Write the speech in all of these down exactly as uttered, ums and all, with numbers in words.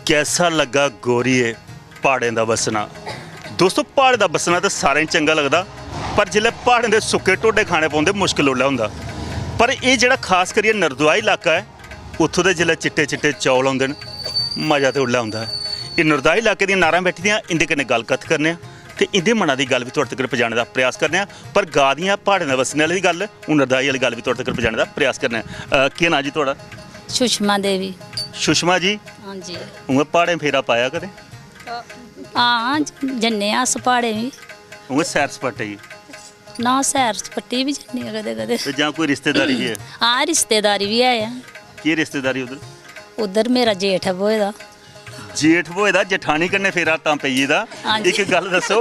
कैसा लग्गा गोरिये प्हाड़ें दा बस्सना? दोस्तो, प्हाड़ें दा बस्सना ते सारें गी चंगा लगदा, पर जिसलै प्हाड़ें दे सुक्के ढोडे खाने पौंदे, मुश्कल उसलै होंदा। पर एह् जेह्ड़ा खास करियै नरदोआई इलाका ऐ, उत्थूं दे जिसलै चिट्टे चिट्टे चौल औंदे न, मजा ते उसलै औंदा ऐ। एह् नरदोआई इलाके दियां नारां बैठी दियां, इं'दे कन्नै गल्ल कत्थ करने आं ते इं'दे मना दी गल्ल बी थुआढ़े तगर पजाने दा प्रयास करने आं। पर गा दियां प्हाड़ें दे बस्सने आह्ले दी गल्ल, हून नरदोआई आह्ली गल्ल बी थुआढ़े तगर पजाने दा प्रयास करने आं। अ, केह् नांऽ जी थुआढ़ा? सुषमा देवी। सुषमा जी, हां जी। उ'आं प्हाड़ें फेरा पाया कदें? हां, ज-, जन्ने आं अस प्हाड़ें बी। उ'आं सैर सपाटे गी? ना, सैर सपट्टे बी जन्ने आं कदें कदें। ते जां कोई रिश्तेदारी बी ऐ? हां, रिश्तेदारी बी ऐ। केह् रिश्तेदारी उद्धर? उद्धर मेरा जेठ ऐ ब्होए दा। जेठ ब्होए दा, जठानी कन्नै फेरा तां पेई गेदा। हां जी। इक गल्ल दस्सो,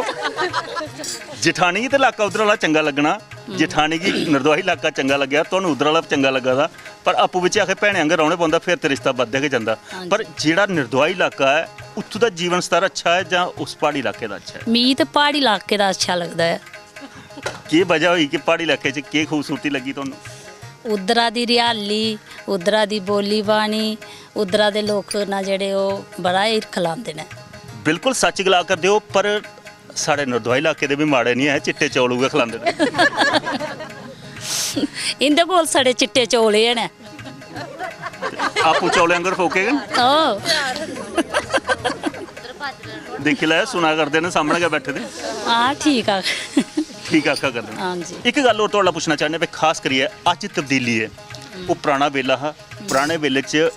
जठानी गी ते इलाका उद्धर आह्ला चंगा लग्गना, हम्म। जठानी गी नरदोआई इलाका चंगा लग्गेआ, तुहानू उद्धर आह्ला चंगा लग्गा दा, पर आपूं बिच्चें आखै भैनें आंह्गर रौह्ने पौंदा, फिर ते रिश्ता बधदा गै जंदा। हां जी। पर जेह्ड़ा नरदोआई इलाका ऐ, उत्थूं दा जीवन स्तर अच्छा ऐ जां उस प्हाड़ी इलाके दा अच्छा ऐ? मिगी ते प्हाड़ी इलाके दा अच्छा लगदा ऐ। केह् बजह होई कि प्हाड़ी इलाके च केह् खूबसूरती लग्गी तुहानू? उद्धरा दी रिहाली, उद्धरा दी बोली बाणी, उद्धरा दे लोक न जेह्ड़े, ओह् बड़ा हिरख लांदे न। बिल्कुल सच्च गला करदे ओ, पर साढ़े नरदोआई इलाके दे बी माड़े निं ऐ, चिट्टे चौल उ'ऐ खलांदे न। इं'दे कोल साढ़े चिट्टे चौल एह् न। आपूं चौलें आंगर फोके गै न। ओह्। दिक्खी लैओ, सुना करदे न, सामनै गै बैठे दे। हां, ठीक आख। ठीक आखा करदे न। हां जी। इक गल्ल होर थुआढ़ा पुच्छना चाह्न्ने, भाई, खास करियै अज्ज तब्दीली ऐ, ओह् पराना बेल्ला हा, पराने बेल्ले च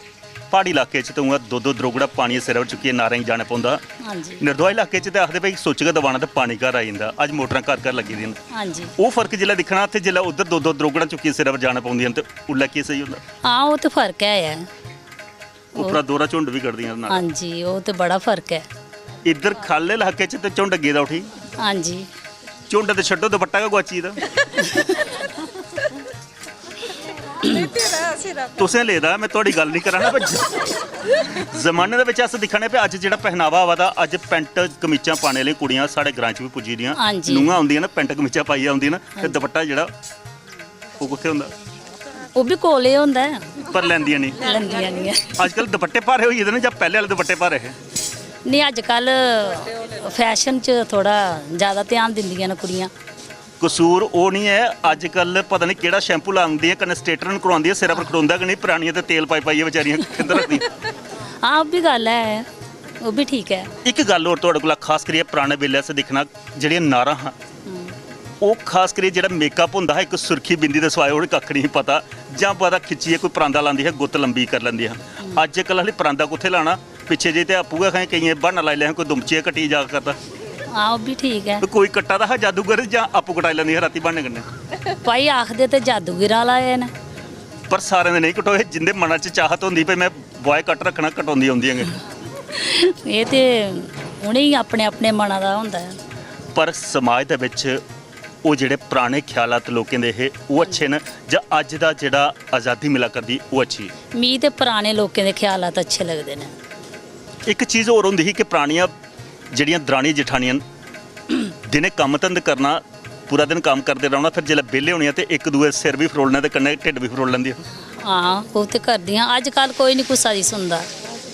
प्हाड़ी इलाके च ते उ'आं दो दो द्रोगड़ा पानी सिरै पर चुक्कियै नारें गी जाना पौंदा हा। हां जी। नरदोआ इलाके च ते आखदे, भाई, सुच्च गै दबाना ते पानी घर आई जंदा। अज्ज मोटरां घर घर लग्गी दियां न। हां जी। ओह् फर्क जिसलै दिक्खना ते जिसलै उद्धर दो दो द्रोगड़ां चुक्कियै सिरै पर जाना पौंदियां न ते उल्लै केह् स्हेई होंदा? हां, ओह् ते फर्क ऐ, ऐ। उप्परा दोह्रा झुंड बी कड्ढदियां न। हां जी, ओह् ते बड़ा फर्क ऐ। इद्धर ख'ल्ल इलाके च ते झुंड गेदा उठी। हां जी। झुंड ते छड्डो, दुपट्टा गै गुआची गेदा। तुसें लेदा, में थुआढ़ी गल्ल निं करा ना, पर ज-, जमाने दे बिच अस दिक्खा ने पे अज्ज जेह्ड़ा पहनावा आवा दा, अज्ज पैंट कमीचां पाने आह्लियां कुड़ियां साढ़े ग्रां च बी पुज्जी दियां, हां जी। नूंहां औंदियां न, पैंट कमीचां पाइयै औंदियां न, ते हां जी। दुपट्टा जेह्ड़ा ओह् कुत्थै होंदा? ओह् बी कोले होंदा ऐ। पर लैंदियां निं। लैंदियां निं ऐ। अजकल दुपट्टे भारे होई गेदे न जां पैह्ले आह्ले दुपट्टे भारे हे? नेईं, अजकल फैशन च थोह्ड़ा जैदा ध्यान दिंदियां न कुड़ियां। कसूर ओह् निं ऐ, अजकल पता निं केह्ड़ा शैम्पू लांदियां, कन्नै स्ट्रेटनर करवांदियां, सिरै पर खड़ोंदा गै निं, परानियां ते तेल पाई पाइयै बेचारियां खिंद रखदियां। हां, ओह् बी गल्ल ऐ, ओह् बी ठीक ऐ। इक गल्ल होर थुआढ़े कोला खास करियै पराने बेल्लै अस दिक्खना, जेह्ड़ियां नारां हां, ओह् खास करियै जेह्ड़ा मेकअप होंदा हा, इक सुर्खी बिंदी दे सिवाए होर कक्ख निं पता, जां पता खिच्चियै कोई परांदा लांदी ही, गुत्त लंबी करी लैंदी ही। अज्जकल आह्ली परांदा कुत्थै लाना, पिच्छे जेही ते आपूं गै खैं केइयें ब्हान्ना लाई लेआ, कोई दुमचियै कट्टी जा करदा। हां, ओह् बी ठीक ऐ। ते कोई कट्टा दा हा जादूगर जां आपूं कटाई लैंदी ही रातीं ब्हान्ने कन्नै? भाई, आखदे ते जादूगर आह्ला ऐ न। पर सारें दे नेईं कटोए, जिंदे मना च चाहत होंदी भई में बॉय कट रक्खना, कटोंदी औंदियां गै। एह् ते उ'नेंगी अपने अपने मना दा होंदा ऐ। पर समाज दे बिच ओह् जेह्ड़े पराने ख्यालात लोकें दे हे, ओह् अच्छे न जां अज्ज दा जेह्ड़ा अजादी मिला करदी, ओह् अच्छी ऐ? मी ते पराने लोकें दे ख्यालात अच्छे लगदे न। इक चीज होर होंदी ही कि परानियां जेह्ड़ियां दरानियां जठानियां न, दिनें कम्म धंद करना, पूरा दिन कम्म करदे रौह्ना, फिर जिसलै बेह्ले होने ते इक दूए सिर बी फरोलने ते कन्नै ढिड्ड बी फरोल लैंदियां। हां, ओह् ते करदियां। अजकल कोई निं कुसै दी सुनदा।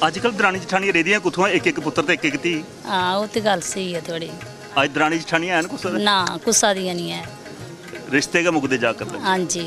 अजकल दरानी जठानियां रेह्दियां कुत्थुआं, इक इक पुत्तर ते इक इक धी। हां, ओह् ते गल्ल स्हेई ऐ थुआढ़ी। अज्ज दरानी जठानियां हैन कुसै दे? ना, कुसै दियां निं ऐ। रिश्ते गै मुकदे जा करदे। हां जी।